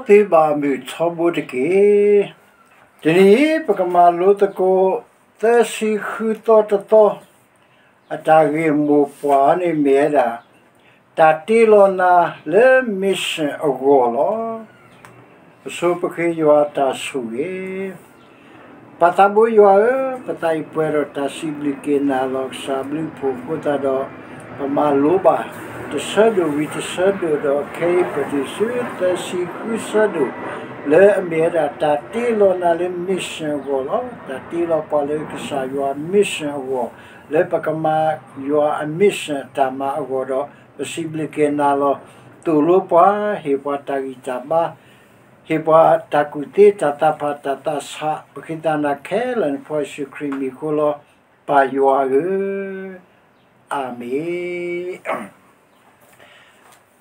သုဘၣ်မုာ်ထီဘိတက့ၢ်. တနံၤအံၤ ပကမၤလိသကိး သၢဆံဃုသီတသီ အတၢ်ဂ့ၢ်မိၢ်ပှၢ်န့ၣ်မ့ၢ်ဝဲဒၣ် တၢ်တ့လီၤနၤလၢ mission အဂီၢ်လီၤ. ပဆိပဃ့ယွၤတၢ်ဆိၣ်ဂ့ၤ ပၢ်သးဘိယွၤဧၢ, ပသးအံၤပှဲၤဒီးတၢ်စံးဘျုးက့ၤနၤလီၤ ကစၢ်ဘျုးဖှိၣ်အဃိသတးဒီး ပမၤလိဘၣ် တဆၢဒိၣ်ဝံၤတဆၢဒိၣ်ဒီး ခဲအံၤပတုၤဆူ သၢဆံဃုဆၢဒိၣ် လၢအမ့ၢ်ဝဲဒၣ် တၢ်တ့လီၤနၤလၢ mission အဂီၢ်လီၤ. တၢ်တ့လီၤပှၤလၢကစၢ်ယွၤ mission အဂီၢ် လၢပကမၤယွၤအ mission အတၢ်မၤအဂီၢ်ဒီး ပစံးဘျုးက့ၤနၤလီၤ. သိၣ်လိပှၤ, ဟ့ၣ်ပှၤတၢ်ဂံၢ်တၢ်ဘါ ဟ့ၣ်ပှၤတၢ်ကူၣ်သ့ တၢ်သးဖး တၢ်သးဆး ပဃ့သးနၤခဲလၢာ်န့ၣ် ဖဲယ့ၣ်ၡူးခရံာ်မံၤအဃိလီၤ. ပၢ်ယွၤဧၢ, အၤမ့ၣ်.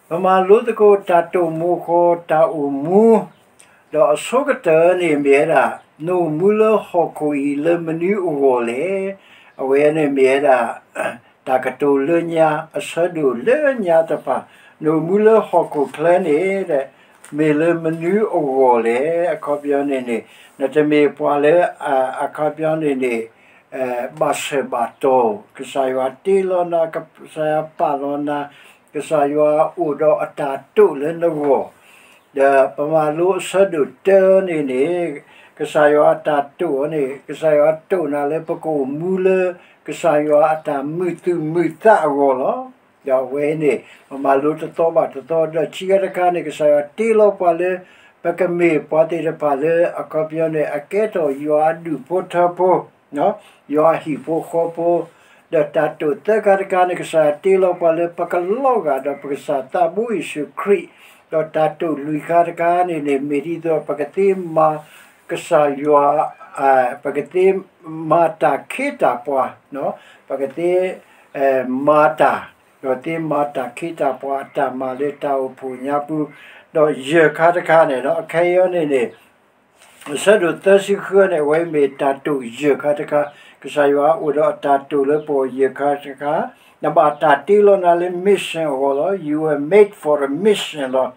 ပမၤလိသကိးတၢ်တိာ်မိၤဃီၤ တၢ်အိၣ်မူ, ဒီးအဆိကတၢၢ်န့ၣ်မ့ၢ်ဝဲဒၣ် နအိၣ်မူလၢဟီၣ်ခိၣ်အံၤလၢမနုၤအဂီၢ်လဲၣ်. အဝဲန့ၣ်မ့ၢ်ဝဲဒၣ် တၢ်ကတိၤလၢညါ အဆၢဒိၣ်လၢညါတဖၣ်, နအိၣ်မူလၢဟီၣ်ခိၣ်ချၢန့ၣ် မ့ၢ်လၢမနုၤအဂီၢ်လဲၣ်. အခီပညီန့ၣ်န့ၣ် နတမ့ၢ်ပှၤလၢ အခီပညီန့ၣ်န့ၣ် ဘၣ်ဆၢဘၣ်တီၢ်, ကစၢ်ယွၤတ့လီၤနၤ, ကစၢ်ယွၤပာ်လီၤနၤ, ကစၢ်ယွၤအိၣ်ဒီးအတၢ်တိာ်လၢနဂီၢ်, ဒီးပမၤလိအဆၢဒိၣ်တၢန့ၣ်န့ၣ် ကစၢ်ယွၤအတၢ်တိာ်အီၤန့ၣ် ကစၢ်ယွၤတိာ်နၤလၢပကအိၣ်မူလၢ ကစၢ်ယွၤအတၢ်မုာ်သူၣ်မုာ်သးအဂီၢ်လီၤ. ဒီးအဝဲန့ၣ် ပမၤလိတသီဘၣ်တသီ ဒီးခံခါတခါန့ၣ် ကစၢ်ယွၤတ့လီၤပှၤလၢ ပကမ့ၢ်ပှၤသ့ၣ်တဖၣ်လၢ အခီပညီန့ၣ် အကဲထီၣ်ယွၤအဒူၣ်ဖိထၢဖိ, ယွၤအဟံၣ်ဖိဃီဖိ, ဒီးတၢ်တိာ်သၢခါတခါန့ၣ် ကစၢ်ယွၤတ့လီၤပှၤလၢပကလီၤဂာ်ဒီးပကစၢ်သးဘိယ့ၣ်ၡူးခရံာ်, ဒီးတၢ်တိာ်လွံၢ်ခါတခါန့ၣ်န့ၣ် မ့ၢ်ဒ်သိးပကသ့မၤ ကစၢ်ယွၤ ပကသ့မၤတၢ်ခ့တၢ်ပှၤ, ပကသ့ မၤတၢ်, ဒီးသ့မၤတၢ်ခ့တၢ်ပှၤအတၢ်မၤလၢတၢ်အိၣ်ဖှိၣ်ညါပူၤ, ဒီးယဲၢ်ခါတခါန့ၣ် အခဲအံၤန့ၣ်န့ၣ် ဆၢဒိၣ်သၢဆံဃုန့ၣ် အဝဲမ့ၢ်တၢ်တိာ်ယဲၢ်ခါတခါ, ကစၢ်ယွၤအိၣ်ဒီးအတၢ်တိာ်လၢပဂီၢ်ယဲၢ်ခါတခါ, နဘၣ်တၢ်တ့လီၤနၤလၢ mission အဂီၢ်လီၤ. You were made for a mission လီၤ.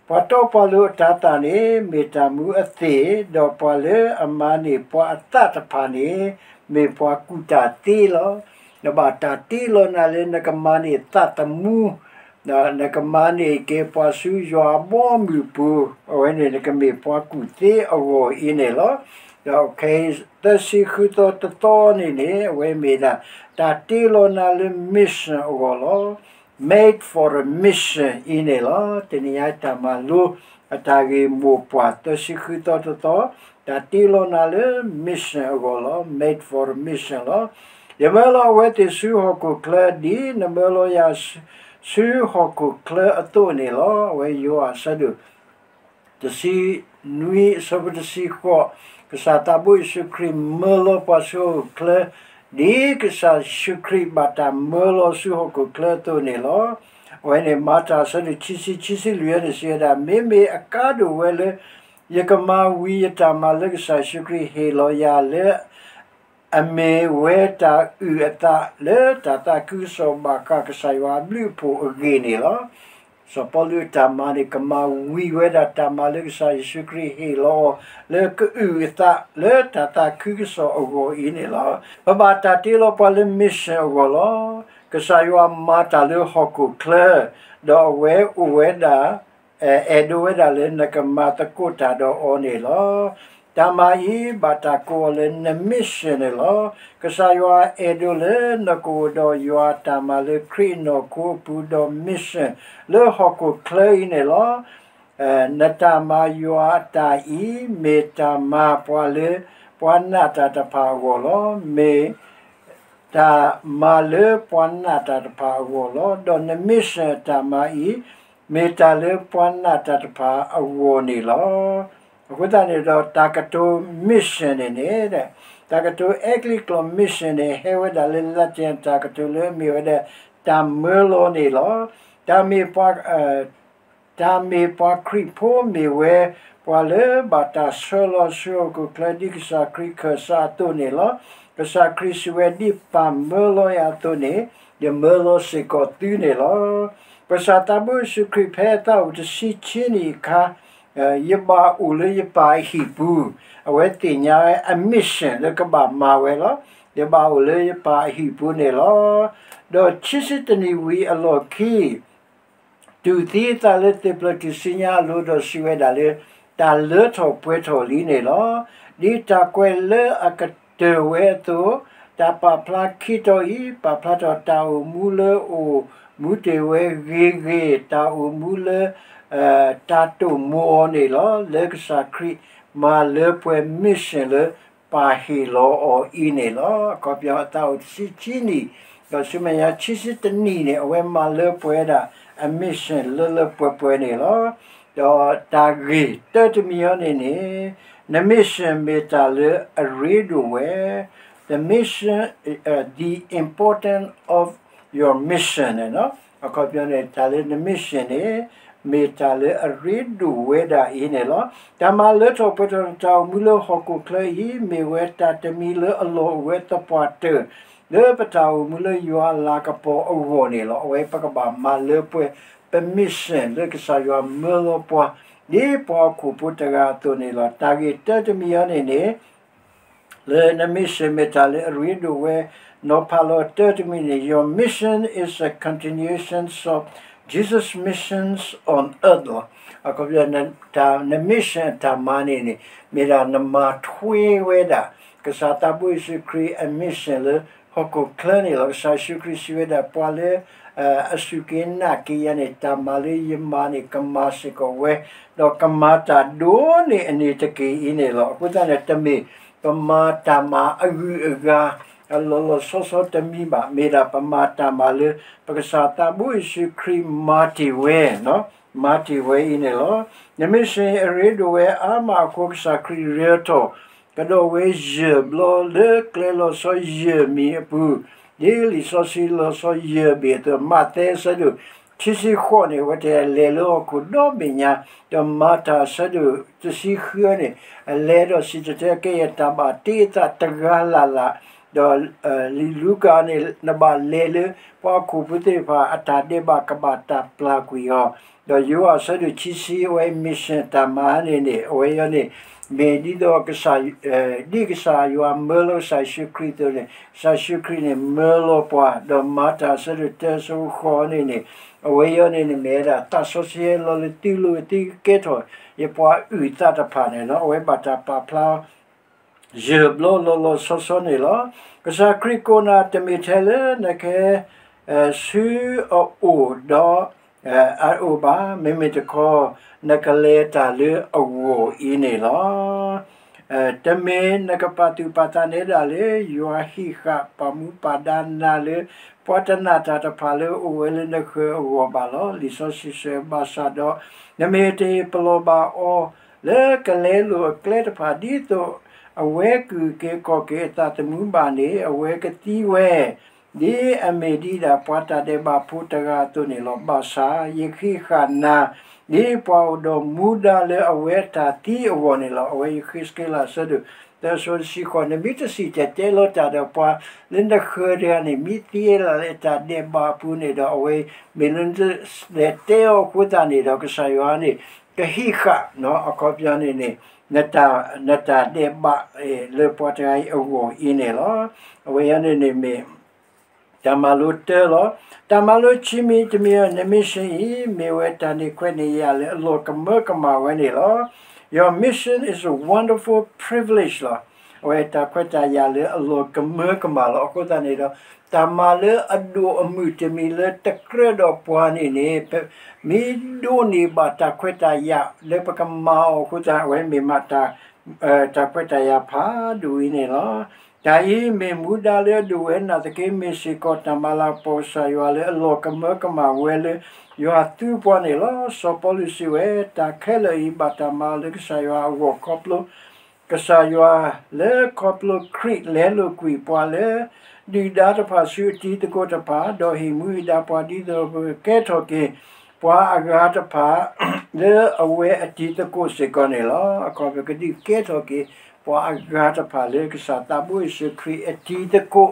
ပှၤတီပှၤလိၤအတၤသၣ်န့ၣ် မ့ၢ်တၢ်မူအသ့ၣ်, ဒီးပှၤလၢအမၤန့ၢ်ပှၤအသးတဖၣ်န့ၣ် မ့ၢ်ပှၤကူၣ်တၢ်သ့လီၤ. နဘၣ်တၢ်တ့လီၤနၤလၢနကမၤန့ၢ်သးသမူ, နကမၤန့ၢ်က့ၤပှၤဆူယွၤအဘီအမုၢ်အပူၤ, အဝဲန့ၣ်နကမ့ၢ်ပှၤကူၣ်သ့အဂီၢ်အံၤန့ၣ်လီၤ. ဒီးခဲအံၤ သၢဆံဃုသီတသီန့ၣ်န့ၣ် အဝဲမ့ၢ်ဒၣ် တၢ်တ့လီၤနၤလၢ mission အဂီၢ်လီၤ. Made for a mission အံၤန့ၣ်လီၤ. တနံၤအံၤတၢ်မၤလိ အတၢ်ဂ့ၢ်မိၢ်ပှၢ် သၢဆံဃုသီတသီ, တၢ်တ့လီၤနၤလၢ mission အဂီၢ်လီၤ. Made for a mission လီၤ. ယမၢလီၤအဝဲသ့ၣ်ဆူဟီၣ်ခိၣ်ချၢ ဒ်နမၢလီၤယၤဆူဟီၣ်ခိၣ်ချၢအသိးန့ၣ်လီၤ. အဝဲယိၤဟၣ်အဆၢဒိၣ် တဆံနွံ အဆၢဖိတဆံဃိး, ကစၢ်သးဘိယ့ၣ်ၡူးခရံာ်မၢလီၤပှၤဆူဟီၣ်ခိၣ်ချၢ ဒ်ကစၢ်ယ့ၣ်ၡူးခရံာ်ဘၣ်တၢ်မၢလီၤဆူဟီၣ်ခိၣ်ချၢအသိးန့ၣ်လီၤ. အဝဲန့ၣ် မၤတၢ်အဆၢဒိၣ်ခံဆံ ခံဆံလွံၢ်န့ၣ် စံးဝဲဒၣ်, မ့မ့ၢ်အကါဒိၣ်ဝဲလၢ ယကမၤဝံၤယတၢ်မၤလၢကစၢ်ယ့ၣ်ၡူးခရံာ်ဟ့ၣ်လီၤယၤလၢ အမ့ၢ်ဝဲတၢ်အုၣ်အသးလၢတၢ်သးခုကစီၣ်ဘၣ်ဃးကစၢ်ယွၤအဘျုးအဖှိၣ်အဂ့ၢ်န့ၣ်လီၤ. စီၤပီလူးအတၢ်မၤန့ၣ် ကမၤဝံၤဝဲဒၣ်တၢ်မၤလၢကစၢ်ယ့ၣ်ၡူးခရံာ်ဟ့ၣ်လီၤအီၤ လၢကအုၣ်အသးလၢတၢ်သးခုကစီၣ်အဂီၢ်အံၤန့ၣ်လီၤ. ပဘၣ်တၢ်တ့လီၤပှၤလၢ mission အဂီၢ်လီၤ. ကစၢ်ယွၤမၤတၢ်လၢဟီၣ်ခိၣ်ချၢ, ဒီးအဝဲအိၣ်ဝဲဒၣ် အဲၣ်ဒိးဝဲဒၣ်လၢနကမၤသကိးတၢ်ဒီးအီၤန့ၣ်လီၤ. တၢ်မၤအံၤ ဘၣ်တၢ်ကိးအီၤလၢန mission န့ၣ်လီၤ. ကစၢ်ယွၤအဲၣ်ဒိးလၢနကအိၣ်ဒီးယွၤအတၢ်မၤလၢခရံာ်အနီၢ်ခိအပူၤဒီး mission လၢဟီၣ်ခိၣ်ချၢအံၤန့ၣ်လီၤ. နတၢ်မၤယွၤအတၢ်အံၤ မ့ၢ်တၢ်မၤပှၤလၢ ပှၤနာ်တၢ်တဖၣ်အဂီၢ်လီၤ. မ့ၢ် တၢ်မၤလၢပှၤနာ်တၢ်တဖၣ်အဂီၢ်လီၤ. ဒီးန mission တၢ်မၤအံၤ မ့ၢ်တၢ်လၢပှၤနာ်တၢ်တဖၣ်အဂီၢ်န့ၣ်လီၤ. အဃိသတးန့ၣ်ဒီး တၢ်ကတိၤ mission န့ၣ်န့ၣ် တၢ်ကတိၤအဲကလံးကျိာ် mission န့ၣ် ဟဲဝဲဒၣ်လၢ Latin တၢ်ကတိၤလၢအမ့ၢ်ဝဲဒၣ် တၢ်မၢလီၤန့ၣ်လီၤ. တၢ်မ့ၢ်ပှၤ တၢ်မ့ၢ်ပှၤခရံာ်ဖိမ့ၢ်ဝဲ ပှၤလၢဘၣ်တၢ်ဆှၢလီၤဆူဟီၣ်ခိၣ်ချၢဒ်ကစၢ်ခရံာ်ခၢၣ်စးအသိးန့ၣ်လီၤ. ကစၢ်ခရံာ်စံးဝဲ ဒ်ပၢ်မၢလီၤယၤအသိးန့ၣ် ယမၢလီၤစ့ၢ်ကီးသုန့ၣ်လီၤ. ပကစၢ်သးဘိယ့ၣ်ၡူးခရံာ်ဖဲအသးအိၣ်တဆံခံနံၣ်အခါ ယဘၣ်အိၣ်လၢယပၢ်အဟံၣ်ပူၤ, အဝဲသ့ၣ်ညါဝဲအ mission လၢကဘၣ်မၤဝဲလီၤ. ယဘၣ်အိၣ်လၢယပၢ်အဟံၣ်ပူၤန့ၣ်လီၤ. ဒီးခံဆံတနံၣ်ဝံၤအလီၢ်ခံ တူၢ်သံအသးလၢသ့ၣ်ဖျၢၣ်ထူၣ်စုညါအလိၤဒီးစံးဝဲဒၣ်လၢ တၢ်လၢထီၣ်ပှဲၤထီၣ်လံန့ၣ်လီၤ. ဒ်တၢ်ကွဲးလၢအကတၢၢ်ဝဲအသိး, တၢ်ပာ်ဖျါခံတီၤအံၤ ပာ်ဖျါထီၣ်တၢ်အိၣ်မူလၢအိၣ်မူတ့ၢ်ဝဲဂ့ၤဂ့ၤ, တၢ်အိၣ်မူလၢ တၢ်တိာ်မိၣ်အီၤန့ၣ်လီၤ. လၢကစၢ်ခရံာ်မၤလၢပှဲၤ mission လၢပၢ်ဟ့ၣ်လီၤအီၤအံၤန့ၣ်လီၤ. အခီပညီအသးအိၣ်တဆံခံနံၣ်, ဒီးဆူမဲာ်ညါခံဆံတနံၣ်န့ၣ် အဝဲမၤလၢပှဲၤဝဲဒၣ်အ mission လၢလၢပှဲၤပှဲၤန့ၣ်လီၤ. ဒီးတၢ်ဂ့ၢ်တၢတမံၤအံၤန့ၣ်န့ၣ် န mission မ့ၢ်တၢ်လၢအရ့ဒိၣ်ဝဲ, the mission, the importance of your mission အခီပညီန့ၣ် တၢ်လၢန mission န့ၣ် မ့ၢ်တၢ်လၢအရ့ဒိၣ်ဝဲဒၣ်အံၤန့ၣ်လီၤ. တၢ်မၤလၢထီၣ်ပှဲၤထီၣ်တၢ်အိၣ်မူလၢဟီၣ်ခိၣ်ချၢအံၤ မ့ၢ်ဝဲတၢ်တမံၤလၢအလီၢ်အိၣ်ဝဲသပှၢ်တၢၢ် လၢပတၢ်အိၣ်မူလၢယွၤအလၤကပီၤအဂီၢ်န့ၣ်လီၤ. အဝဲပကဘၣ်မၤလၢပှဲၤပ mission လၢကစၢ်ယွၤမၢလီၤပှၤ ဒ်ပှၤဟီၣ်ခိၣ်ဖိတဂၤအသိးန့ၣ်လီၤ. တၢ်ဂ့ၢ်တၢတမံၤအံၤန့ၣ်န့ၣ် လၢန mission မ့ၢ်တၢ်လၢအရ့ဒိၣ်ဝဲ, နီၤဖးလီၤတၢတမံၤန့ၣ် your mission is a continuation of Jesus' missions on earth လီၤ. အခီပညီ န mission အတၢ်မၤန့ၣ်န့ၣ် မ့ၢ်ဒၣ်နမၤထွဲဝဲဒၣ် ကစၢ်သးဘိယ့ၣ်ၡူးခရံာ်အ mission လၢဟီၣ်ခိၣ်ချၢန့ၣ်လီၤ. ကစၢ်ယ့ၣ်ၡူးခရံာ်စံးဝဲဒၣ် ပှၤလၢ အစူၢ်က့ၤနာ်က့ၤယၤန့ၣ် တၢ်မၤလၢယမၤန့ၣ် ကမၤစ့ၢ်ကီးဝဲ, ဒီးကမၤတၢ်ဒိၣ်န့ၢ်အန့ၣ်တက့ၢ်အံၤန့ၣ်လီၤ. အဃိသတးန့ၣ် တမ့ၢ်ပမၤတၢ်မၤအဂုၤအဂၤ အလီၤလီၤဆီဆီတမံၤဘၣ်. မ့ၢ်ဒၣ်ပမၤတၢ်မၤလၢ ပကစၢ်သးဘိယ့ၣ်ၡူးခရံာ်မၤတ့ၢ်ဝဲ, မၤတ့ၢ်ဝဲအံၤန့ၣ်လီၤ. န mission အရ့ဒိၣ်ဝဲအါမးအဃိ ကစၢ်ခရံာ်ရဲထီၣ် ကဒီးဝဲယဲၢ်ဘျီလၢကျဲလီၤဆီယဲၢ်မံၤအပူၤ, ဒ်လံာ်စီဆှံလီၤဆီယဲၢ်ဘ့ၣ်အသိး, မးသဲအဆၢဒိၣ်ခံဆံဃိးန့ၣ် အဝဲတဲလဲၤလၢဟီၣ်ခိၣ်ဒီဘ့ၣ်ညါ, ဒီးမၤတၢ်အဆၢဒိၣ်တဆံဃုန့ၣ် အလဲၤဒီးစံၣ်တဲၤတဲကဲ ယတၢ်ဘၣ်တ့အသးတဂၤလၢ်လၢ်, ဒီးလံာ်လူၤကၣ်န့ၣ် နဘၣ်လဲၤလၢပှၤဟီၣ်ခိၣ်ဖိသ့ၣ်တဖၣ်အတၢ်ဒဲးဘးကဘၣ်တၢ်ပျၢ်ကွံာ်အီၤ, ဒီးယိၤဟၣ်အဆၢဒိၣ်ခံဆံ အဝဲ mission တၢ်မၤန့ၣ်န့ၣ် အဝဲအံၤန့ၣ် မ့ၢ်ဒ်သိး ဒ်ကစၢ်ယွၤမၢလီၤကစၢ်ယ့ၣ်ၡူးခရံာ်အသိးန့ၣ် ကစၢ်ယ့ၣ်ၡူးခရံာ်န့ၣ် မၢလီၤပှၤ, ဒီးမၤတၢ်အဆၢဒိၣ်တၢအဆၢဖိဃိးန့ၣ်န့ၣ် အဝဲအံၤန့ၣ်န့ၣ် မ့ၢ်ဝဲဒၣ်သးစီဆှံဟဲလီၤလၢသုလိၤ သုကကဲထီၣ်ယပှၤအုၣ်သးတဖၣ်န့ၣ်လီၤ. အဝဲဘၣ်တၢ်ပာ်ဖျါ ယဲၢ်ဘျီလီၤလီၤဆီဆီန့ၣ်လီၤ. ကစၢ်ခရံာ်ကိးနၤ တမ့ၢ်ထဲလၢနကဟဲ ဆူအအိၣ်ဒီး အအိၣ်ဘၣ်, မ့မ့ၢ်တခီ နကလဲၤတၢ်လၢအဂီၢ်အံၤန့ၣ်လီၤ. တမ့ၢ်နကပာ်သူၣ်ပာ်သးနဲဒၣ်လၢ ယွၤဟံးဃာ်ပာ်မူပာ်ဒါနၤလၢ ပှၤတနာ်တၢ်တဖၣ်လၢအိၣ်ဝဲလၢနဃၢၤအဂီၢ်ဘၣ်လီၤ. လံာ်စီဆှံစံးဘၣ်ဆၣ်ဒီး နမ့ၢ်တဟ့ၣ်ပလီၢ်ဘၣ်အီၤ လၢကလဲလိာ်အကျဲတဖၣ် ဒ်သိး အဝဲကုၢ်က့ၤကီၢ်က့ၤအသးသမူဘၣ်န့ၣ် အဝဲကသံဝဲ ဒ်အမ့ၢ်ဒ်ဒၣ်ပှၤတၢ်ဒဲးဘးဖိတဂၤအသိးန့ၣ်လီၤ. ဘၣ်ဆၣ်ယကဟံးဃာ်နၤ ဒ်ပှၤအိၣ်ဒီးမူဒါလၢအဝဲအတၢ်သံအဂီၢ်န့ၣ်လီၤ. အဝဲယဃ့းစက့လးအဆၢဒိၣ် သၢဆၢတဆံဃိး, နမ့ၢ်တစံၣ်တဲၤတဲလီၤတၢ်ဒီးပှၤလၢနဃၢၤတဂၤန့ၣ် မ့ၢ်သံလၢအတၢ်ဒဲးဘးအပူၤန့ၣ်ဒီး အဝဲမ့ၢ်လၢနတတဲအီၤအဃိသတးန့ၣ်ဒီး ကစၢ်ယွၤန့ၣ် ကဟံးဃာ် အခီပညီန့ၣ်န့ၣ် နတၢ်ဒဲးဘး လၢပှၤတဂၤအံၤအဂီၢ်အံၤန့ၣ်လီၤ. အဝဲအံၤန့ၣ်န့ၣ်မ့ၢ် တၢ်မၤလိတၢလီၤ. တၢ်မၤလိခံမံၤတမံၤ န mission အံၤ မ့ၢ်ဝဲတၢ်န့ၢ်ခွဲးန့ၢ်ယာ်လၢအလီၢ်ကမၢကမၣ်ဝဲန့ၣ်လီၤ. Your mission is a wonderful privilege လီၤ. အဝဲတၢ်ခွဲးတၢ်ယာ်လၢအလီၢ်ကမၢကမၣ်လီၤ. အဃိသတးန့ၣ်ဒီး တၢ်မၤလၢအဒိၣ်အမုၢ်တမံၤလၢတကြၢးဒီးပှၤန့ၣ်န့ၣ် မ့ၢ်ဒိးန့ၢ်ဘၣ်တၢ်ခွဲးတၢ်ယာ်လၢပကမၤအီၤအဃိသတး အဝဲမ့ၢ်မးတၢ် တၢ်ခွဲးတၢ်ယာ်ဖးဒိၣ်အံၤန့ၣ်လီၤ. တၢ်အံၤမ့ၢ်မူဒါလၢအဒိၣ်ဝဲ နာ်သက့ မ့ၢ်စ့ၢ်ကီးတၢ်မၤလၤကပီၤကစၢ်ယွၤလၢအလီၢ်ကမၢကမၣ်ဝဲလၢ ယွၤသူပှၤန့ၣ်လီၤ. စီၤပီလူးစံးဝဲ တၢ်ခဲလၢာ်အံၤ ဘၣ်တၢ်မၤအီၤလၢကစၢ်ယွၤအဂီၢ် ခီဖျိ ကစၢ်ယွၤလၢခီဖျိခရံာ်လဲလိာ်ကွံာ်ပှၤလၢ ဒုၣ်ဒါတဖၣ်ဆူအတံၤသကိးတဖၣ်, ဒီးဟ့ၣ်မူဟ့ၣ်ဒါပှၤဒ်သိးပကကဲထီၣ်က့ၤ ပှၤအဂၤတဖၣ် လၢအဝဲအတံၤသကိးစ့ၢ်ကီးန့ၣ်လီၤ. အခီပညီ ကဒုးကဲထီၣ်က့ၤ ပှၤအဂၤတဖၣ်လၢကစၢ်သးဘိယ့ၣ်ၡူးခရံာ်အတံၤသကိး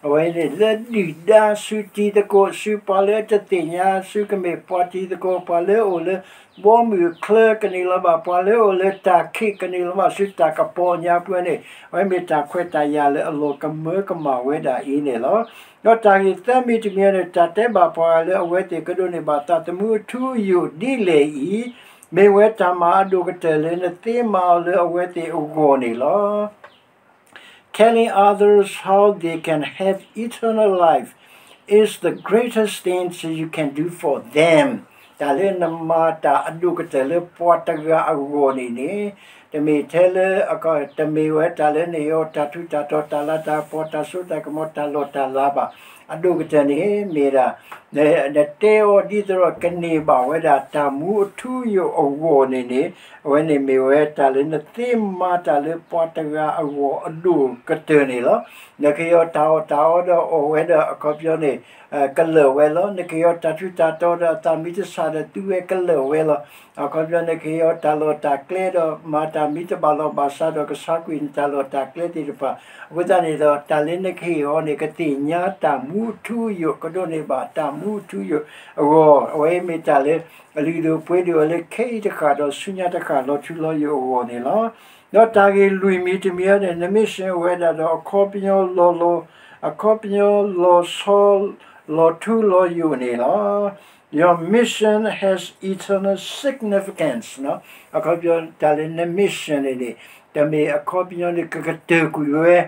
အဝဲန့ၣ်လၢဒုၣ်ဒါ ဆူတံၤသကိး ဆူပှၤလၢတသ့ၣ်ညါ ဆူကမ့ၢ်ပှၤတံၤသကိး ပှၤလၢအိၣ်လၢ ဘီမုၢ်ချၢကန့ၢ်လီၤဘၣ် ပှၤလၢအိၣ်လၢတၢ်ခံးကန့ၢ်လီၤဘၣ် ဆူတၢ်ကပီၤညါပူၤန့ၣ် အဝဲမ့ၢ်တၢ်ခွဲးတၢ်ယာ်လၢအလီၤကမၢကမၣ်ဝဲဒၣ်အံၤန့ၣ်လီၤ. ဒီးတၢ်ဂ့ၢ်သၢမံၤတမံၤန့ၣ် တၢ်တဲဘၣ်ပှၤဂၤလၢအဝဲသ့ၣ်ကဒိးန့ၢ်ဘၣ်သးသမူအထူအယိာ်ဒ်လဲၣ်အံၤ မ့ၢ်ဝဲတၢ်မၤအဒိၣ်ကတၢၢ်လၢနသ့မၤအီၤလၢအဝဲသ့ၣ်အဂီၢ်န့ၣ်လီၤ. Telling others how they can have eternal life is the greatest thing you can do for them. တၢ်လၢနမၤတၢ်အဒိၣ်ကတၢၢ်လၢပှၤတဂၤအဂီၢ်န့ၣ်န့ၣ် တမ့ၢ်ထဲလၢ တမ့ၢ်ဝဲတၢ်လၢနဟ့ၣ်အီၤတၢ်ထူးတၢ်တီၤ တၢ်လၤတၢ်ကပီၤ တၢ်စိတၢ်ကမီၤ တၢ်လီၢ်တၢ်လၤဘၣ်. အဒိၣ်ကတၢၢ်န့ၣ်မ့ၢ်ဒၣ် နတဲအီၤဒ်သိးဒီးကန့ၢ်ဘၣ်ဝဲဒၣ်တၢ်မူအထူအယိာ်အဂီၢ်န့ၣ်န့ၣ် အဝဲန့ၣ်မ့ၢ်ဝဲတၢ်လၢနသ့မၤတၢ်လၢပှၤတဂၤအဂီၢ်အဒိၣ်ကတၢၢ်န့ၣ်လီၤ. နကဟ့ၣ်အီၤတၢ်အီၣ်တၢ်အီဒီးအီၣ်ဝဲဒီးအခီပညီန့ၣ် ကလၢာ်ဝဲလီၤ. နကဟ့ၣ်အီၤတၢ်ထူးတၢ်တီၤဒီးအသးမံတဆးဒီးသူဝဲကလၢာ်ဝဲလီၤ. အခီပညီနကဟ့ၣ်အီၤတၢ်လီၢ်တၢ်ကျဲဒီး မၤတၢ်မံတဘၣ်လီၢ်ဘၣ်စးဒီးကဆါကွံာ်နတၢ်လီၢ်တၢ်ကျဲသ့ၣ်တဖၣ်. အဃိသတးန့ၣ်ဒီး တၢ်လၢနကဟ့ၣ်အီၤန့ၣ် ကသ့ၣ်ညါတၢ်မူအထူအယိာ် ကဒိးန့ၢ်ဘၣ်တၢ်မူအထူအယိာ်အဂီၢ် အဝဲမ့ၢ်တၢ်လၢ အလုၢ်ဒိၣ်ပှ့ၤဒိၣ်လၢခဲအံၤတဃၣ်ဒီးဆူညါတဃၣ်လီၤထူလီၤယိာ်အဂီၢ်န့ၣ်လီၤ. ဒီးတၢ်ဂ့ၢ်လွံၢ်မံၤတမံၤအံၤန့ၣ် န mission အိၣ်ဝဲဒၣ်ဒီးအခီပညီလီၤလီၤ အခီပညီလီၤဆီ လီၤထူလီၤယိာ်န့ၣ်လီၤ. Your mission has eternal significance. အခီပညီတၢ်လၢန mission န့ၣ်န့ၣ် တမ့ၢ်အခီပညီန့ၣ် ကကတၢၢ်ကွံာ်ဝဲ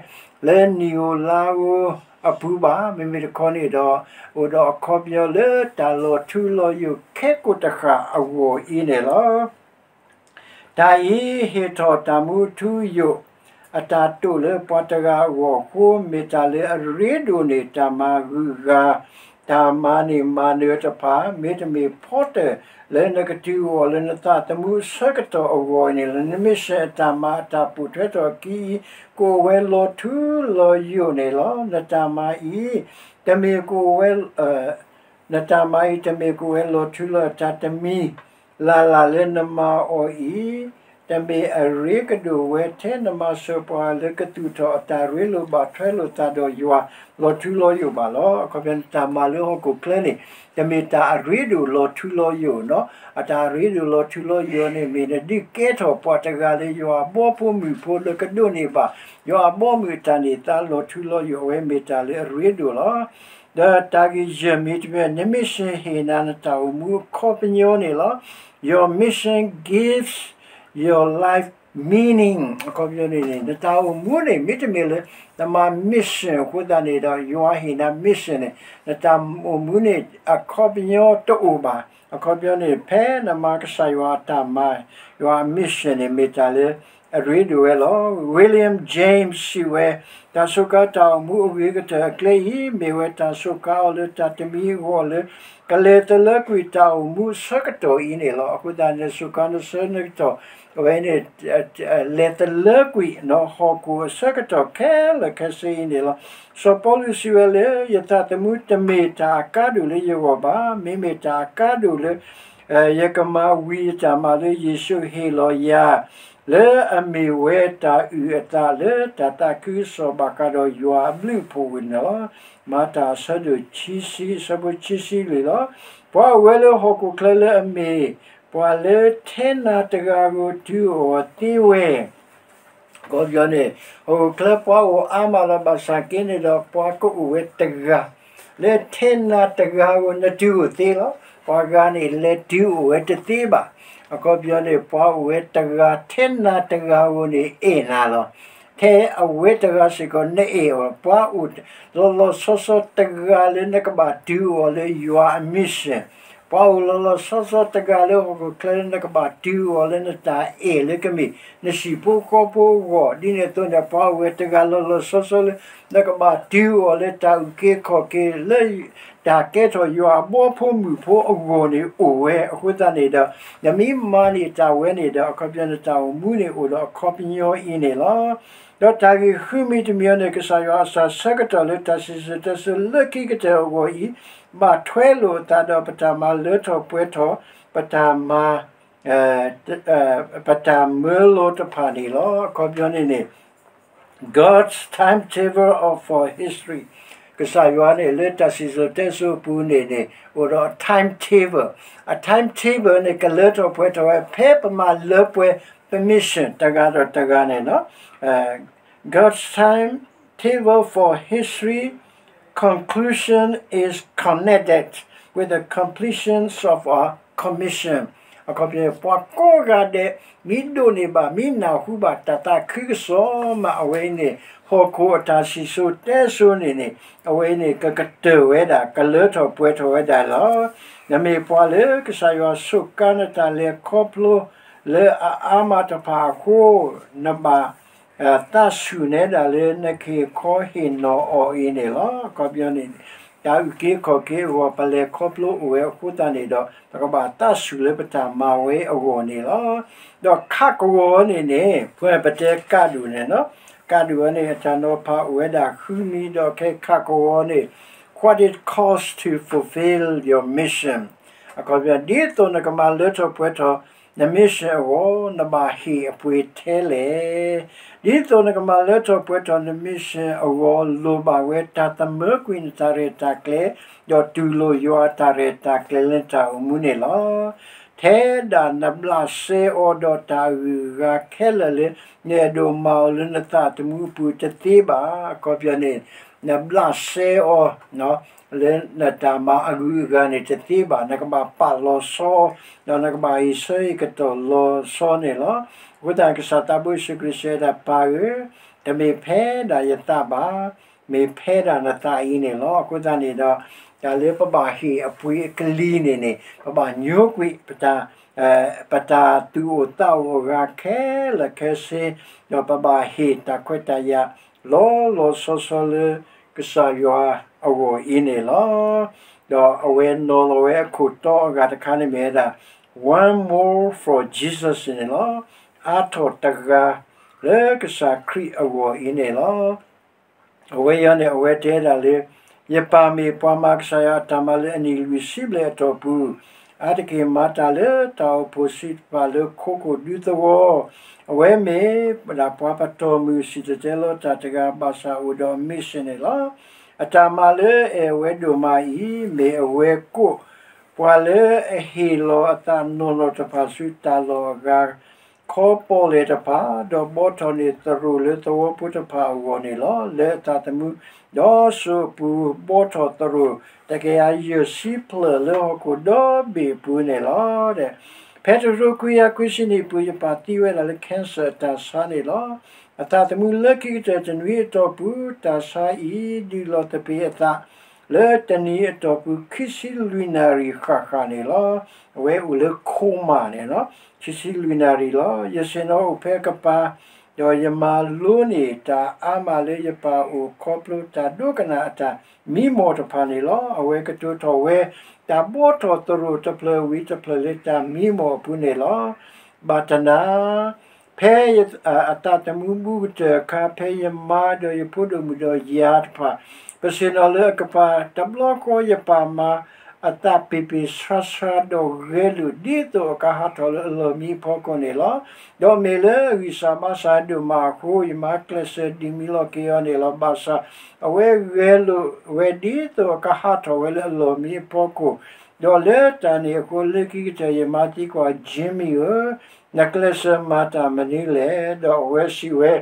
လၢနံၣ်ဧိၤလါဧိၤအပူၤဘၣ်. မ့မ့ၢ်တခီန့ၣ်ဒီး အိၣ်ဒီးအခီပညီလၢတၢ်လီၤထူလီၤယိာ်ခဲကိာ်တဃၣ်အဂီၢ်အံၤန့ၣ်လီၤ. တၢ်အံၤဟ့ၣ်ထီၣ်တၢ်မူအထူအယိာ် အတၢ်တိာ်လၢပှၤတဂၤအဂီၢ်အဃိ မ့ၢ်တၢ်လၢအရ့ဒိၣ်န့ၢ်တၢ်မၤဂုၤအဂၤ တၢ်မၤန့ၢ်မၤနၢၤတဖၣ် မ့တမ့ၢ်ဖီတၢၣ်လၢနကတုၤအီၤလၢနသးသမူအဆၢကတီၢ်အဂီၢ်အံၤန့ၣ်လီၤ. န mission အတၢ်မၤအတၢ်ပိာ်ထွဲထီၣ်အခံအံၤ ကအိၣ်ဝဲလီၤထူလီၤယိာ်န့ၣ်လီၤ. နတၢ်မၤအံၤ တမ့ၢ်ကအိၣ်ဝဲ နတၢ်မၤအံၤတမ့ၢ်ကအိၣ်ဝဲလီၤထူလီၤ တၢ်တမံၤလၢ်လၢ်လၢနမၤအီၤအံၤ တမ့ၢ်အရ့ကဒိၣ်ဝဲထဲနမၤစၢၤပှၤလၢကသူၣ်ထီၣ်အတၢ်ရ့လိာ်ဘၣ်ထွဲလိာ်သးဒီးယွၤ လီၤထူလီၤယိာ်ဘၣ်လီၤ. အခီပညီနတၢ်မၤလၢဟီၣ်ခိၣ်ချၢန့ၣ် တမ့ၢ်တၢ်အရ့ဒိၣ်လီၤထူလီၤယိာ်နီၤ. အတၢ်အရ့ဒိၣ်လီၤထူလီၤယိာ်န့ၣ်မ့ၢ် နဒုးကဲထီၣ်ပှၤတဂၤလၢယွၤအဘီဖိမုၢ်ဖိလၢကဒိးန့ၢ်ဘၣ် ယွၤအဘီအမုၢ်အတၢ်န့ၢ်သါလီၤထူလီၤယိာ် အဝဲမ့ၢ်တၢ်လၢအရ့ဒိၣ်လီၤ. ဒီးတၢ်ဂ့ၢ်ယဲၢ်မံၤတမံၤ န mission ဟ့ၣ်နၤနတၢ်အိၣ်မူအခီပညီန့ၣ်လီၤ. Your mission gives your life meaning. အခီပညီန့ၣ်န့ၣ် နတၢ်အိၣ်မူန့ၣ် မ့တမ့ၢ်လၢ နမၤ mission အဃိသတးန့ၣ်ဒီး ယွၤဟ့ၣ်နၤ mission န့ၣ် နတၢ်အိၣ်မူန့ၣ် အခီပညီတအိၣ်ဘၣ်. အခီပညီန့ၣ် ဖဲနမၤကစၢ်ယွၤအတၢ်မၤ ယွၤအ mission န့ၣ် မ့ၢ်တၢ်လၢအရ့ဒိၣ်ဝဲလီၤ. William James စံးဝဲ, တၢ်စူးကါတၢ်အိၣ်မူအဂ့ၤကတၢၢ်အကျဲအံၤ မ့ၢ်ဝဲတၢ်စူးကါအီၤလၢတၢ်တမံၤအဂီၢ်လၢ ကလဲၤသလၢကွံာ်တၢ်အိၣ်မူအဆၢကတီၢ်အံၤန့ၣ်လီၤ. အဃိသတးန့ၣ် စူးကါနဆၢနကတီၢ် အဝဲန့ၣ် လဲၤသလၢကွံာ်နီၤ ဟီၣ်ခိၣ်အဆၢကတီၢ်ခဲလၢာ်ခဲဆ့အံၤန့ၣ်လီၤ. စီၤပီလူးစံးဝဲလၢ ယသးသမူတမ့ၢ်တၢ်အကါဒိၣ်လၢယဂီၢ်ဘၣ်, မ့မ့ၢ်တၢ်အကါဒိၣ်လၢ ယကမၤဝံၤအတၢ်မၤလၢယ့ၣ်ၡူးဟ့ၣ်လီၤယၤ လၢအမ့ၢ်ဝဲတၢ်အုၣ်အသးလၢတၢ်သးခုကစီၣ်ဘၣ်ဃးဒီးယွၤအဘျုးအဖှိၣ်ဝံၤန့ၣ်လီၤ. မၤတၢ်အဆၢဒိၣ်ခံဆံ အဆၢဖိခံဆံလွံၢ်လီၤ. ပှၤအိၣ်ဝဲလၢဟီၣ်ခိၣ်ချၢလၢအမ့ၢ် ပှၤလၢထဲနၤတဂၤဧိၤတုၤအီၤသ့ဝဲ အခီပညီန့ၣ် ဟီၣ်ခိၣ်ချၢပှၤအိၣ်အါမးလီၤ. ဘၣ်ဆၣ်က့န့ၣ်ဒီး ပှၤကအိၣ်ဝဲတဂၤ လၢထဲနၤတဂၤဧိၤ နတုၤအိၣ်သ့လီၤ. ပှၤဂၤန့ၣ် လဲၤတုၤအိၣ်ဝဲတသ့ဘၣ်. အခီပညီန့ၣ် ပှၤအိၣ်ဝဲတဂၤ ထဲနၤတဂၤဧိၤန့ၣ် အဲၣ်နၤလီၤ. ထဲအဝဲတဂၤစ့ၢ်ကီး နအဲၣ်အီၤ ပှၤအိၣ်လီၤလီၤဆီဆီတဂၤလၢနကဘၣ်တုၤအီၤလၢယွၤအ mission ပှၤအိၣ်လီၤလီၤဆီဆီတဂၤလၢဟီၣ်ခိၣ်ချၢလၢနကဘၣ်တုၤအီၤလၢနတၢ်အဲၣ်လၢကမ့ၢ် နဟံၣ်ဖိဃီဖိအဂီၢ် ဒ်န့ၣ်အသိးန့ၣ် ပှၤအိၣ်ဝဲတဂၤလီၤလီၤဆီဆီလၢ နကဘၣ်တုၤအီၤလၢတၢ်အုၣ်က့ၤခီၣ်က့ၤလၢ တၢ်ကဲထီၣ်ယွၤအဘီဖိမုၣ်ဖိအဂီၢ်န့ၣ်အိၣ်ဝဲ အဃိသတးန့ၣ်ဒီး နမ့ၢ်မၤန့ၢ်တၢ်ဝဲန့ၣ်ဒီး အခီပညီနတၢ်အိၣ်မူန့ၣ် အိၣ်ဒီးအခီပညီအံၤန့ၣ်လီၤ. ဒီးတၢ်ဂ့ၢ်ဃုမံၤတမံၤအံၤန့ၣ် ကစၢ်ယွၤအစၢ်ဆၢကတီၢ်လၢတၢ်စံၣ်စိၤတဲစိၤလၢခံကတၢၢ်အဂီၢ်အံၤ ဘၣ်ထွဲလိာ်အသးဒီးပတၢ်မၤလၢထီၣ်ပှဲၤထီၣ် ပတၢ်မၤ ပတၢ်မၢလီၤတဖၣ်န့ၣ်လီၤ. အခီပညီန့ၣ်န့ၣ် God's timetable of for history. ကစၢ်ယွၤန့ၣ် လၢတၢ်စံၣ်စိၤတဲစိၤအပူၤန့ၣ်န့ၣ် အိၣ်ဒီးအ timetable, အ timetable န့ၣ် ကလၢထီၣ်ပှဲၤထီၣ်ဝဲ ဖဲပမၤလၢပှဲၤ ပ mission တဂၤဒီးတဂၤန့ၣ်လီၤ. God's timetable for history conclusion is connected with the completions of our commission. အခီပညီ ပှၤကိးဂၤဒဲး မ့ၢ်ဒိးန့ၢ်ဘၣ် မ့ၢ်နၢ်ဟူဘၣ်တၢ်သးခုကစီၣ်မး အဝဲအံၤန့ၣ် ဟီၣ်ခိၣ်အတၢ်စံၣ်စိၤတဲစိၤန့ၣ်န့ၣ် အဝဲအံၤန့ၣ် ကကတၢၢ်ဝဲဒၣ် ကလၢထီၣ်ပှဲၤထီၣ်ဝဲဒၣ်လီၤ. နမ့ၢ်ပှၤလၢကစၢ်ယွၤစူးကါနတၢ်လဲၤခီဖျိလၢအအါမးတဖၣ်အဃိ နဘၣ် သးဆူၣ်နဲဒၣ်လၢနကဟ့ၣ်ခီဟ့ၣ်နီၤအီၤအံၤန့ၣ်လီၤ. အခီပညီန့ၣ် တၢ်အုၣ်က့ၤခီၣ်က့ၤအဂီၢ် ပလဲၤခီဖျိအိၣ်ဝဲအဃိသတးန့ၣ်ဒီး ပကဘၣ်သးဆူၣ်လၢပတၢ်မၤဝဲအဂီၢ်န့ၣ်လီၤ. ဒီးခးကဝီၤန့ၣ်န့ၣ် ဖဲပတဲကးဒူၣ်န့ၣ်လီၤ. ကးဒူၣ်ဝဲန့ၣ် အတၢ်နီၤဖးအိၣ်ဝဲဒၣ်ဃုမံၤ ဒီးခဲခးကဝီၤန့ၣ် what it costs to fulfill your mission. အခီပညီ ဒ်သိးနကမၤလၢထီၣ်ပှဲၤထီၣ် န mission အဂီၢ် နဘၣ်ဟ့ၣ်အပှ့ၤထဲလဲၣ်. ဒ်သိးနကမၤလၢထီၣ်ပှဲၤထီၣ်န mission အဂီၢ် လိၣ်ဘၣ်ဝဲတၢ်သမၢကွံာ်နတၢ်ရဲၣ်တၢ်ကျဲၤ ဒီးတူၢ်လိာ်ယွၤအတၢ်ရဲၣ်တၢ်ကျဲၤလၢနတၢ်အိၣ်မူန့ၣ်လီၤ. ထဲဒၣ်နဘျးစဲအီၤဒီးတၢ်အဂုၤအဂၤခဲလၢာ်လၢ နအဲၣ်ဒိးမၤအီၤလၢနသးသမူအပူၤတသ့ဘၣ်. အခီပညီန့ၣ် နဘျးစဲအီၤ လၢနတၢ်မၤအဂုၤအဂၤန့ၣ်တသ့ဘၣ်. နကဘၣ်ပာ်လီၤဆီအီၤ ဒီးနကဘၣ်ဟ့ၣ်ဆၢဟ့ၣ်ကတီၢ်လီၤဆီန့ၣ်လီၤ. အဃိသတး ကစၢ်သးဘိယ့ၣ်ၡူးခရံာ်စံးဝဲဒၣ် ပၢ်ဧၢ, တမ့ၢ်ဖဲဒၣ်ယသးဘၣ်, မ့ၢ်ဖဲဒၣ်နသးအံၤန့ၣ်လီၤ. အဃိသတးန့ၣ်ဒီး တၢ်လၢပဘၣ်ဟ့ၣ်အပှ့ၤအကလံၤန့ၣ်န့ၣ် ပဘၣ်ညိကွံာ် ပတၢ်သူၣ်အိၣ်သးအိၣ်အဂၤခဲလၢာ်ခဲဆ့, ဒီးပဘၣ်ဟ့ၣ်တၢ်ခွဲးတၢ်ယာ် လီၤလီၤဆီဆီလၢကစၢ်ယွၤအဂီၢ်အံၤန့ၣ်လီၤ. ဒီးအဝဲနီၤလီၤဝဲအခိၣ်တီအဂၤတခါန့ၣ်မ့ၢ်ဝဲဒၣ် One more for Jesus န့ၣ်လီၤ. အါထီၣ်တဂၤလၢကစၢ်ခရံာ်အဂီၢ်အံၤန့ၣ်လီၤ. အဝဲအံၤန့ၣ် အဝဲတဲဒၣ်လၢ ယပၢ်မ့ၢ်ပှၤမၤကစၢ်ယွၤအတၢ်မၤလၢအနံၣ်လွံၢ်ဆံဘျဲၣ်အတီၢ်ပူၤ, အါတက့ၢ်မၤတၢ်လၢတၢ်အိၣ်ဖှိၣ်ဆံးတဖၣ်လၢခိခိၣ်ဒူသဝီ, အဝဲမ့ၢ်ဒၣ်ပှၤပတီၢ်မုၢ်စံၣ်တဲၤတဲလီၤတၢ်တဂၤ ဘၣ်ဆၣ်အိၣ်ဒီးအ mission န့ၣ်လီၤ. အတၢ်မၤလၢအအဲၣ်ဝဲဒိၣ်မးအံၤ မ့ၢ်အဝဲကိးပှၤလၢအဟ့ၣ်လီၤအသးနီၢ်နီၢ်တဖၣ်ဆူတၢ်လီၢ်အဂၤ ခီပီၣ်လဲၣ်တဖၣ်, ဒီးဘှီထီၣ်န့ၢ်သရိာ်လၢသဝီဖိတဖၣ်အဂီၢ်န့ၣ်လီၤ. လၢအသးသမူ ဒီးစိၤအပူၤ ဘှီထီၣ်သရိာ် တကယၤယဲၢ်ဆံဖျၢၣ်လၢဟီၣ်ခိၣ်ဒီဘ့ၣ်အပူၤန့ၣ်လီၤ. ဖဲတကထိခွံကယၤခွံဆံနံၣ်အပူၤ ယပၢ်သံဝဲဒၣ်လၢ cancer အတၢ်ဆါန့ၣ်လီၤ. အသးသမူလၢခံကတၢၢ်တနွံအတီၢ်ပူၤ တၢ်ဆါအံၤ ဒုးလီၤသပ့ၤအသး လၢတနံၤအတီၢ်ပူၤ ခံဆံလွံၢ်နၣ်ရံၣ်ဃၣ်ဃၣ်န့ၣ်လီၤ. အဝဲအိၣ်လၢ coma န့ၣ်လီၤ. ခံဆံလွံၢ်နၣ်ရံၣ်လီၤ. ယဆ့ၣ်နီၤအိၣ်ဖဲအကပၤ, ဒီးယမၤလိန့ၢ်တၢ်အါမးလၢယပၢ်အိၣ်ခီဖျိတၢ်ဒိကနၣ်အတၢ်မံမီၢ်တဖၣ်န့ၣ်လီၤ. အဝဲကတိၤထီၣ်ဝဲ တၢ်ဘှီထီၣ်သရိာ်တဖျၢၣ်ဝံၤတဖျၢၣ်လၢတၢ်မံမီၢ်အပူၤန့ၣ်လီၤ. ဘၣ်တနၤ ဖဲအသးသမူဘူးကတၢၢ်အခါ ဖဲယမါဒီးယဖိဒိၣ်မုၣ်ဒီးယၤတဖၣ် ပဆ့ၣ်နီၤလၢအကပၤ တဘျီဃီယပၢ်မၤအသးပ့ၤပ့ၤဆှါဆှါ ဒီးဂဲၤလိာ်ဒ်သိးအကဟးထီၣ်လၢအလီၢ်မံအဖီခိၣ်န့ၣ်လီၤ. ဒီးမ့ၢ်လၢအဂံၢ်စၢ်ဘါစၢ်ဒိၣ်မးအဃိ ယမါကျဲးစၢးဒုးမံလီၤက့ၤအီၤန့ၣ်လီၤ. ဘၣ်ဆၣ် အဝဲဂဲၤလိာ်ဝဲဒ်သိးအကဟးထီၣ်ဝဲလၢအလီၢ်မံအဖီခိၣ်, ဒီးလၢတၢ်န့ၣ်အဃိ လၢခံကတၢၢ်ယမါသံကွၢ် Jimmy ဧၢ, နကျဲးစၢးမၤတၢ်မနုၤလဲၣ်. ဒီးအဝဲစံးဝဲ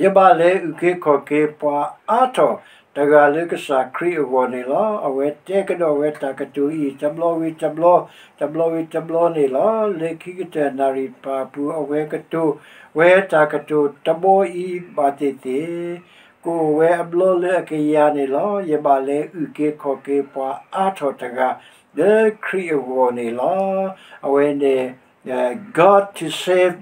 ယဘၣ်လဲၤအုၣ်က့ၤခီၣ်က့ၤပှၤအါထီၣ်တဂၤလၢကစၢ်ခရံာ်အဂီၢ်န့ၣ်လီၤ. အဝဲတဲကဒီးဝဲတၢ်ကတိၤအံၤ တဘျီဝံၤတဘျီ, တဘျီဝံၤတဘျီန့ၣ်လီၤ. လၢခံကတၢၢ်နၣ်ရံၣ်တဖၣ်အပူၤ အဝဲကတိၤဝဲတၢ်ကတိၤတဘီအံၤဘၣ်သ့ၣ်သ့ၣ်, ကအိၣ်ဝဲအဘျီလၢအကယၤန့ၣ်လီၤ. ယဘၣ်လဲၤအုၣ်က့ၤခီၣ်က့ၤပှၤအါထီၣ်တဂၤ လၢခရံာ်အဂီၢ်န့ၣ်လီၤ. အဝဲန့ၣ် God to save,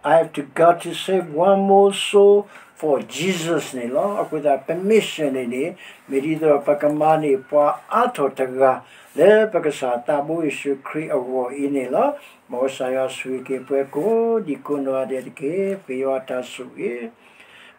I have to God to save one more soul for Jesus န့ၣ်လီၤ. အဃိသတး ပ mission န့ၣ်န့ၣ် မ့ၢ်ဒ်သိးပကမၤန့ၢ်ပှၤအါထီၣ်တဂၤ လၢပကစၢ်သးဘိယ့ၣ်ၡူးခရံာ်အဂီၢ်အံၤန့ၣ်လီၤ. မ်ကစၢ်ယွၤဆိၣ်ဂ့ၤက့ၤပှၤကိးဒံကိးနီၢ်ဂၤဒဲးတက့ၢ်. ပယွၤတၢ်ဆိၣ်ဂ့ၤ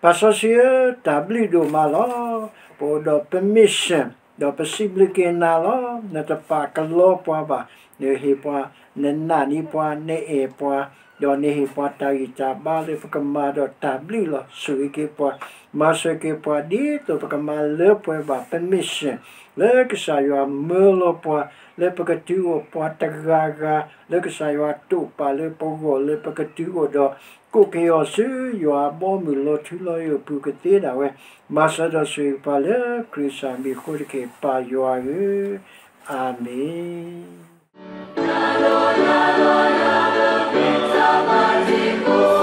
ပၢ်စီဆှံဧၢ, တၢ်ဘျုးဒိၣ်မးလီၤ. ပအိၣ်ဒီးပ mission ဒီးပစံးဘျုးက့ၤနၤလီၤ. နတပာ်ကလီပှၤဘၣ်, နဟ့ၣ်ပှၤ, နနာ်န့ၢ်ပှၤ, နအဲၣ်ပှၤ, ဒီးနဟ့ၣ်ပှၤတၢ်ဂံၢ်တၢ်ဘါလၢပကမၤဒီးတၢ်ဘျုးလီၤ. ဆိၣ်ဂ့ၤက့ၤပှၤ, မၤစၢၤက့ၤပှၤ ဒ်သိးပကမၤလၢပှဲၤဘၣ်ပ mission လၢကစၢ်ယွၤမၢလီၤပှၤ လၢပကတုၤအိၣ်ပှၤတဂၤဂၤ လၢကစၢ်ယွၤတိာ်ပာ်လၢပဂီၢ် လၢပကတုၤအိၣ်ဒီး ကိးက့ၤအီၤဆူယွၤအဘီအမုၢ်လီၤထူလီၤယိာ်အပူၤကသ့ဒၣ်ဝဲ, မၤစၢၤဒီးဆိၣ်ဂ့ၤပှၤလၢခရံာ်ကစၢ်မံၤအဃိတက့ၢ် ပၢ်ယွၤဧၢ, အၤမ့ၣ်.